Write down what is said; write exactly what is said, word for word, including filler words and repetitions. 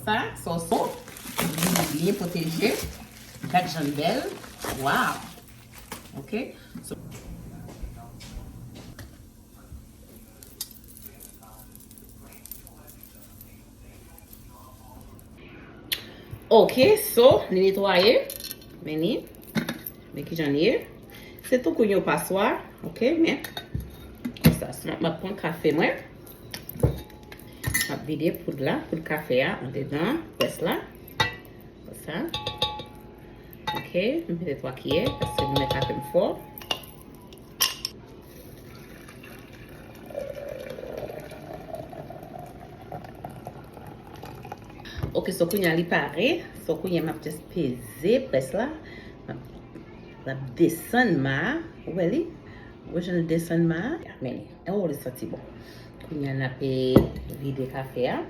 Sa, so, so, li byen pwoteje. Gad jan l bèl. Wow. Ok. So, Ok, so, li netwaye. Men li. Men kijan li ye. Se tou kounye w paswa. Ok, men. Konsa, so, m ap pran kafe mwen. M ap vide poud la, poud kafe a, andedan près la. Konsa. Ok, m mete twa kiyè, paske m mèt kafe m fò. Ok, so kounye a li pare. So kounye a m ap just peze près la. M ap, l ap desann ma a. Ou wè li? Ou wè jan l desann ma a? Men li. Oh, li santi bon. Kounye a n ap, eh, vide kafe a.